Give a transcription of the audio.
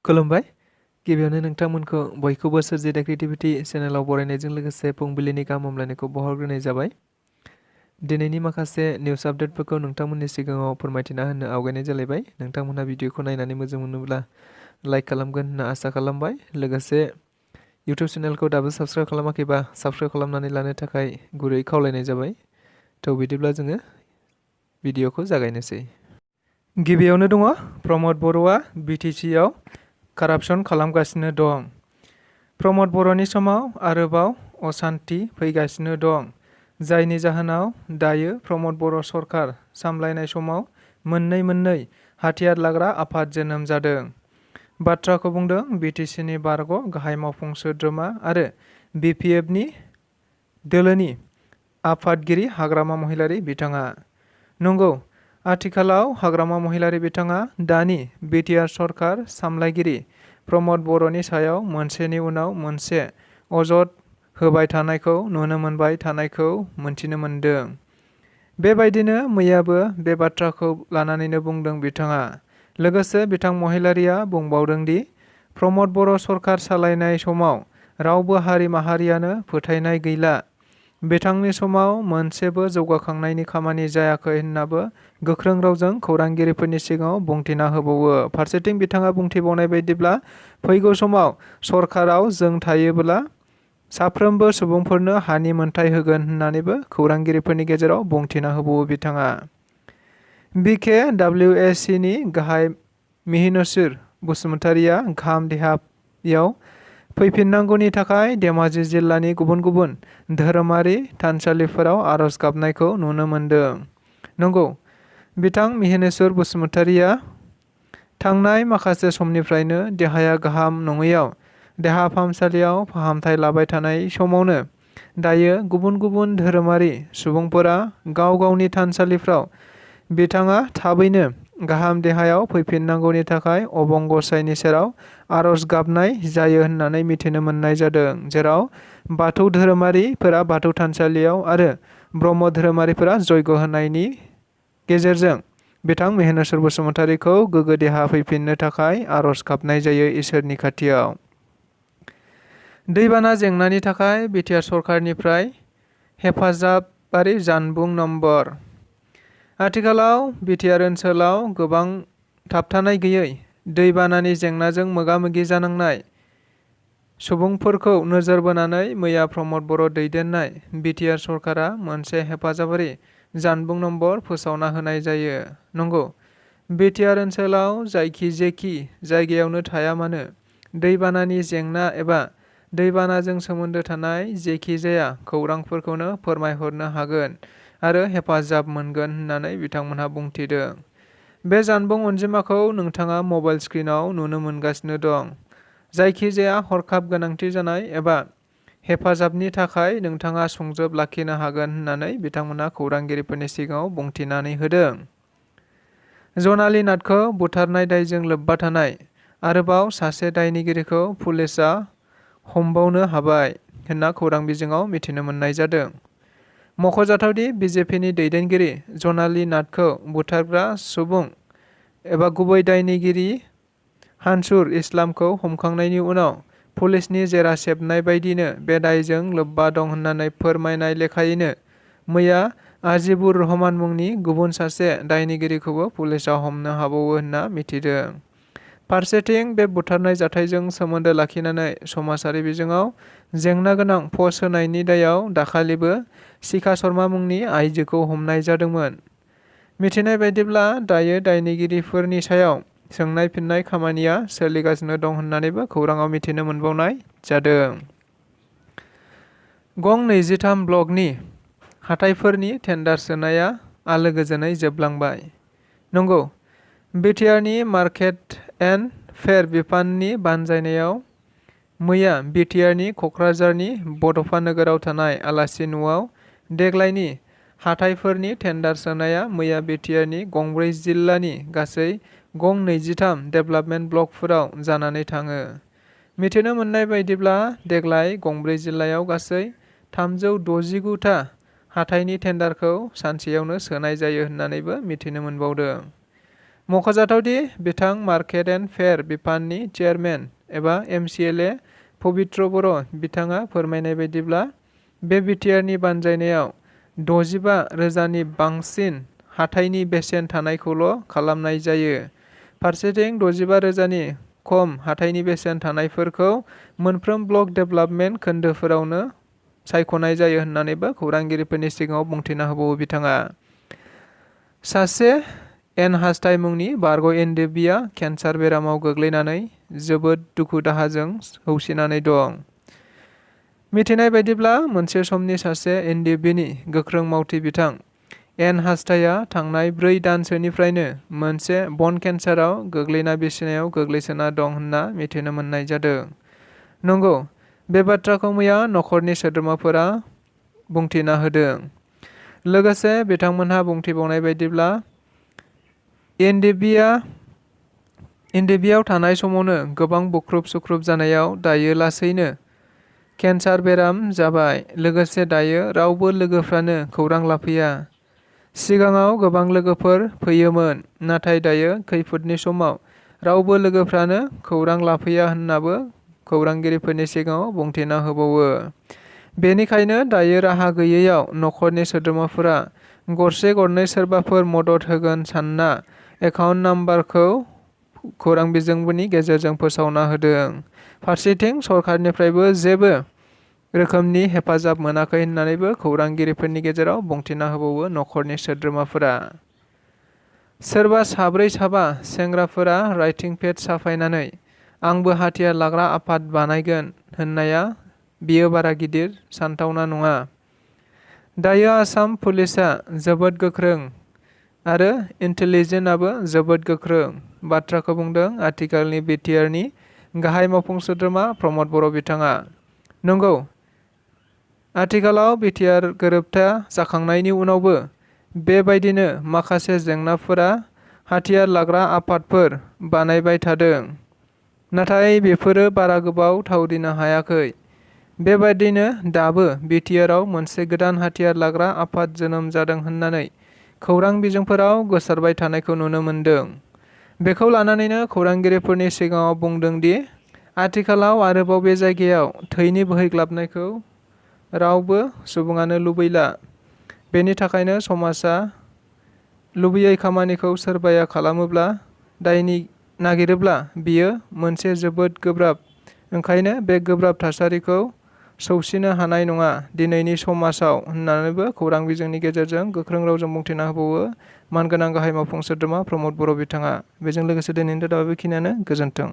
खुलुमबाय। गिबियावनो नोंथांमोनखौ बयखौबो सोरजिदा क्रिएटिभिटी चेनेलाव बरायनायजों लोगोसे फुंबिलिनि गाहाम हामलायनायखौ बावहरग्रोनाय जाबाय। दिनैनि माखासे निउस आपडेटफोरखौ नोंथांमोननि सिगाङाव फोरमायथिना होनो आवगायनाय जालायबाय। नोंथांमोनहा भिडिअखौ नायनानै मोजां मोनोब्ला लाइक खालामगोन होनना आसा खालामबाय। लोगोसे इउटिउब चेनेलखौ दाबो साबस्क्राइब खालामाखैबा साबस्क्राइब खालामनानै लानो थाखाय गुरै खावलायनाय जाबाय। थ' बिदिब्ला जोङो भिडिअखौ जागायनोसै। गिबियावनो दङ प्रमद बर'आ BTCआव कारापसन खालामगासिनो दं। प्रमद बर'नि समाव आरोबाव असान्ति फैगासिनो दं, जायनि जाहोनाव दायो प्रमद बर' सरकार सामलायनाय समाव मोननै हाथियार लाग्रा आफाद जोनोम जादों। बाथ्राखौ बुंदों BTCनि बारग' गाहाय मावफुं सोद्रोमा आरो BPFनि दोलोनि आफादगिरि हाग्रामा महिलारी बिथाङा। नंगौ, आथिखालाव हाग्रामा महिलारी बिथाङा दानि BTR सरकार सामलायगिरि प्रमद बर'नि सायाव मोनसेनि उनाव मोनसे अजद होबाय थानायखौ नुनो मोनबाय थानायखौ मोनथिनो मोनदों। बेबायदिनो मैयाबो बे बाथ्राखौ लानानैनो बुंदों बिथाङा। लोगोसे बिथां महिलारीया बुंबावदों दि प्रमद बर' सरकार सालायनाय समाव रावबो हारि माहारियानो फोथायनाय गैला। बिथांनि समाव मोनसेबो जौगाखांनायनि खामानि जायाखै होननाबो गोख्रों रावजों खौरांगिरिफोरनि सिगाङाव बुंथिना होबावो। फारसेथिं बिथाङा बुंथिबावनाय बायदिब्ला फैगौ समाव सरकाराव जों थायोब्ला साफ्रोमबो सुबुंफोरनो हानि मोनथाय होगोन होननानैबो खौरांगिरिफोरनि गेजेराव बुंथिना होबावो बिथाङा। BKWSCनि गाहाय मिहिनसुर बसुमतारीया गाहाम देहायाव फैफिननांगौनि थाखाय धेमाजि जिल्लानि गुबुन धोरोमारि थानसालिफोराव आरज गाबनायखौ नुनो मोनदों। नंगौ, बिथां मिहिनेश्वर बसुमतारीया थांनाय माखासे समनिफ्रायनो देहाया गाहाम नङैयाव देहा फाहामसालियाव फाहामथाय लाबाय थानाय समावनो दायो गुबुन धोरोमारि सुबुंफोरा गाव गावनि थानसालिफ्राव बिथाङा थाबैनो गाहाम देहायाव फैफिननांगौनि थाखाय अबंगसाइनि सेराव आरज गाबनाय जायो होननानै मिथिनो मोननाय जादों, जेराव बाथौ धोरोमारिफोरा बाथौ थानसालियाव आरो ब्रह्म धोरोमारिफोरा जयग' होनायनि गेजेरजों बिथां मिहिनेश्वर बसुमतारीखौ गोग्गो देहा फैफिननो थाखाय आरज गाबनाय जायो इसोरनि खाथियाव। दैबाना जेंनानि थाखाय BTR सरकारनिफ्राय हेफाजाबारि जानबुं नम्बर। आथिखालाव BTR ओनसोलाव गोबां थाबथानाय गैयै दैबानानि जेंनाजों मोगा-मोगि जानांनाय सुबुंफोरखौ नोजोर बोनानै मैया प्रमद बर' दैदेननाय BTR सरकारा मोनसे हेफाजाबारि जानबुं नम्बर फोसावना होनाय जायो। नंगौ, BTR ओनसोलाव जायखि-जेखि जायगायावनो थाया मानो दैबानानि जेंना एबा दैबानाजों सोमोन्दो थानाय जेखि जाया खौरांफोरखौनो फोरमायहरनो हागोन आरो हेफाजाब मोनगोन होननानै बिथांमोनहा बुंथिदों। बे जानबुं अनजिमाखौ नोंथाङा मबाइल स्क्रिनाव नुनो मोनगासिनो दं। जायखिजाया हरखाब गोनांथि जानाय एबा हेफाजाबनि थाखाय नोंथाङा सुंज्रोब लाखिनो हागोन होननानै बिथांमोना खौरांगिरिफोरनि सिगाङाव बुंथिनानै होदों। जनाली नाथखौ बुथारनाय दायजों लोब्बा थानाय आरोबाव सासे दायनिगिरिखौ पुलिसआ हमबावनो हाबाय होनना खौरां बिजोङाव मिथिनो मोननाय जादों। मख'जाथावदि BJPनि दैदेनगिरि जनाली नाथखौ बुथारग्रा सुबुं एबा गुबै दायनिगिरि हानसुर इस्लामखौ हमखांनायनि उनाव पुलिसनि जेरा सेबनाय बायदिनो बे दायजों लोब्बा दं होननानै फोरमायनाय लेखायैनो मैया आजिबुर रहमान मुंनि गुबुन सासे दायनिगिरिखौबो पुलिसआ हमनो हाबावो होनना मिथिदों। फारसेथिं बे बुथारनाय जाथायजों सोमोन्दो लाखिनानै समाजारि बिजोङाव जेंना गोनां पस्ट होनायनि दायाव दाखालिबो शिखा शर्मा मुंनि आइजोखौ हमनाय जादोंमोन। मिथिनाय बायदिब्ला दायो दायनिगिरिफोरनि सायाव सोंनाय फिननाय खामानिया सोलिगासिनो दं होननानैबो खौराङाव मिथिनो मोनबावनाय जादों। गं 23 ब्लकनि हाथाइफोरनि टेन्डार सोनाया आलो गोजोनै जोबलांबाय। नंगौ, BTRनि मार्केट एन्ड फेर बिफाननि बानजायनायाव मैया BTRनि क'क्राझारनि बड'फा नोगोराव थानाय आलासि न'आव देग्लायनि हाथाइफोरनि टेन्डार सोनाया मैया BTRनि गंब्रै जिल्लानि गासै गं 23 डेभेलपमेन्ट ब्लकफोराव जानानै थाङो। मिथिनो मोननाय बायदिब्ला देग्लाय गंब्रै जिल्लायाव गासै 369 हाथाइनि टेन्डारखौ सानसेयावनो सोनाय जायो होननानैबो मिथिनो मोनबावदों। मख'जाथावदि बिथां मार्केट एन्ड फेयार बिफाननि चेयारमेन एबा MCLA पबित्र बर' बिथाङा फोरमायनाय बायदिब्ला बे बिटिआरनि बानजायनायाव 65,000नि बांसिन हाथाइनि बेसेन थानायखौल' खालामनाय जायो। फारसेथिं 65,000नि खम हाथाइनि बेसेन थानायफोरखौ मोनफ्रोम ब्लक डेभेलपमेन्ट खोन्दोफोरावनो सायख'नाय जायो होननानैबो खौरांगिरिफोरनि सिगाङाव बुंथिना होबावो बिथाङा। सासे एन हासथाय मुंनि बारग' एनडिबिआ केन्सार बेरामाव गोग्लैनानै जोबोद दुखु दाहाजों सौसिनानै दं। मिथिनाय बायदिब्ला मोनसे समनि सासे एनडिबिनि गोख्रों मावथि बिथां एन हासथाया थांनाय 4 दानसोनिफ्रायनो मोनसे बन केन्साराव गोग्लैना बिसिनायाव गोग्लैसोना दं होनना मिथिनो मोननाय जादों। नंगौ, बे बाथ्राखौ मैया नखरनि सोद्रोमाफोरा बुंथिना होदों। लोगोसे बिथांमोनहा बुंथिबावनाय बायदिब्ला एनडिबिआव थानाय समावनो गोबां बुख्रुब सुख्रुब जानायाव दायो लासैनो केन्सार बेराम जाबाय। लोगोसे दायो रावबो लोगोफ्रानो खौरां लाफैया। सिगाङाव गोबां लोगोफोर फैयोमोन, नाथाय दायो खैफोदनि समाव रावबो लोगोफ्रानो खौरां लाफैया होननाबो खौरांगिरिफोरनि सिगाङाव बुंथिना होबावो। बेनिखायनो दायो राहा गैयैयाव नखरनि सोद्रोमाफोरा गरसे गरनै सोरबाफोर मदद होगोन सानना एकाउन्ट नाम्बारखौ खौरां बिजोंनि गेजेरजों फोसावना होदों। फारसेथिं सरकारनिफ्रायबो जेबो रोखोमनि हेफाजाब मोनाखै होननानैबो खौरांगिरिफोरनि गेजेराव बुंथिना होबावो नखरनि सोद्रोमाफोरा। सोरबा 4-5 सेंग्राफोरा राइटिं पेड साफायनानै आंबो हाथियार लाग्रा आफाद बानायगोन होननाया बियो बारा गिदिर सानथावना नङा। दायो आसाम पुलिसआ जोबोद गोख्रों आरो इन्टेलिजेन्सआबो जोबोद गोख्रों बाथ्राखौ बुंदों आथिखालनि बिटिआरनि गाहाय मावफुं सोद्रोमा प्रमद बर' बिथाङा। नंगौ, आथिखालाव बिटिआर गोरोबथा जाखांनायनि उनावबो बेबायदिनो माखासे जेंनाफोरा हाथियार लाग्रा आफादफोर बानायबाय थादों। नाथाय बेफोरो बारा गोबाव थावरिनो हायाखै। बेबायदिनो दाबो बिटिआरआव मोनसे गोदान हाथियार लाग्रा आफाद जोनोम जादों होननानै खौरां बिजोंफोराव गोसारबाय थानायखौ नुनो मोन्दों। बेखौ लानानैनो खौरांगिरिफोरनि सिगाङाव बुंदों दि आथिखालाव आरोबाव बे जायगायाव थैनि बोहैग्लाबनायखौ रावबो सुबुङानो लुबैला। बेनि थाखायनो समाजा लुबैयै खामानिखौ सोरबाया खालामोब्ला, दायनि नागिरोब्ला बियो मोनसे जोबोद गोब्राब। ओंखायनो बे गोब्राब थासारिखौ सौसिनो हानाय नङा दिनैनि समाजाव होननानैबो खौरां बिजोंनि गेजेरजों गोख्रों रावजों बुंथिना होबावो मानगोनां गाहाय मावफुं सोद्रोमा प्रमद बर' बिथाङा। बेजों लोगोसे दिनैनि रादाबा बेखिनियानो। गोजोन्थों।